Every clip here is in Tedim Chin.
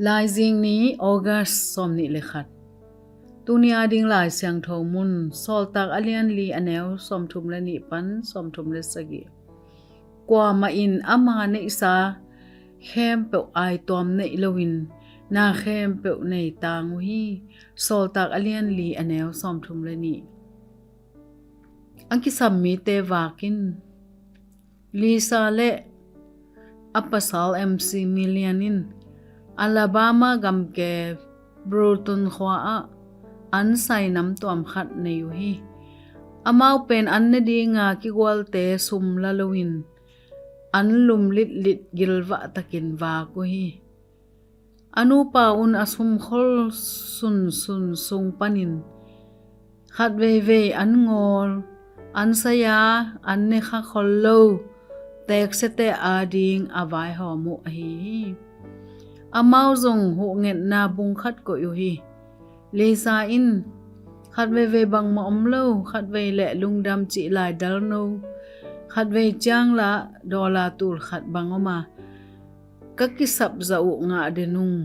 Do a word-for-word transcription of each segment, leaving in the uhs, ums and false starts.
Laizing ni, August sawmnih le khat. Tuni a ding Lai Siangtho mun, Sawltak a lian li, a neu sawmthum le nih pan sawmthum le sagih. Kuamah in ama neihsa khempeuh aituam neih loin na khempeuh nei tang uh hi. Sawltak a lian li, a neu sawmthum le nih. A kisam mite vak in. Lisa le a pasal M C Milian in Alabama gamke Brooklyn khua ah an sai namtuam khat nei uh hi. Amau pen an ne dinga kigualte sum la loin an lum litlit gilvah takin vak uh hi. A nupa un a sumkhol sunsun sung panin khat veivei an ngawl, an saya, an ne kha khol lo teeksiate ading a vaihawm uh ahi hi. Amau zong huhngetna bung khat koih uh hi. Lisa in khat veivei bangmah om lo, khat vei le lungdam cih lai dalno, khat vei ciang la dollar tul khat bang om a, ka kisap zah uh ngah den ung.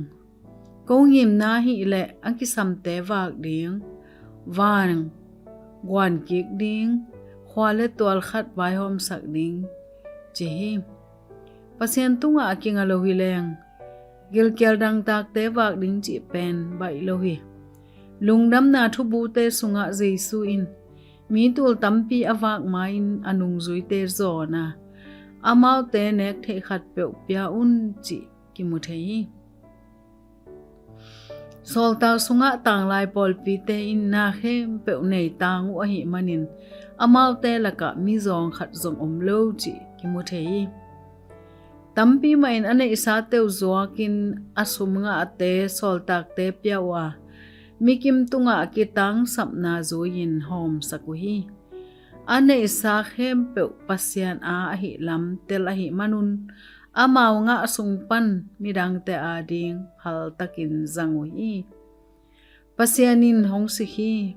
Ko ngimna hih leh a kisamte vak ding, van guan kik ding, khua le tual khat vaihawmsak ding, ci hi. Pasian tungah a kinga lo hi leng, gilkial dangtakte vak ding cih pen baih lo hi. Lungdamna thubute sungah Jesu in mi tul tampi a vak ma-in a nungzuite zawn a, amaute nek theih khatpeuh pia un cih kimu thei hi. Sawltak sungah tanglai pawlpite in na khempeuh nei tang uh ahih manin amaute lakah mizawng khat zong om lo cih kimu thei hi. Tampi mahin a neihsa teuh zuakin a sum ngahte sawltakte pia uh a, mikim tungah kitangsapna zui-in hawmsak uh hi. A neihsa khempeuh Pasian a ahih lam tel ahih manun amau ngah sung pan midangte ading haltakin zang uh hi. Pasian in hong sik hi.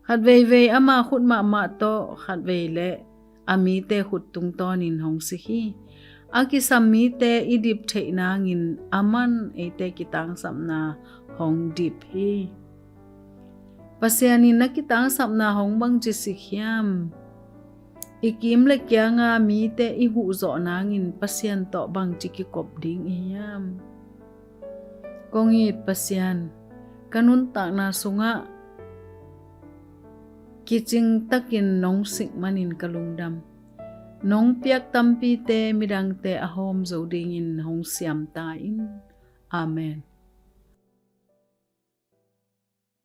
Khat veivei ama khut mahmah tawh, khat vei le a mite khut tungtawnin hong sik hi. A kisam mite i dip theih nangin aman eite kitangsapna hong dip hi. Pasian in na kitangsapna hong bangci sik hiam? I kim le kianga mite i huh zawh nangin Pasian tawh bangci kikop ding i hiam? Kong it Pasian, ka nuntakna sungah kicing takin nong sik manin ka lungdam. Nong piak tampite midangte a hawm zo dingin hong siam ta in. Amen.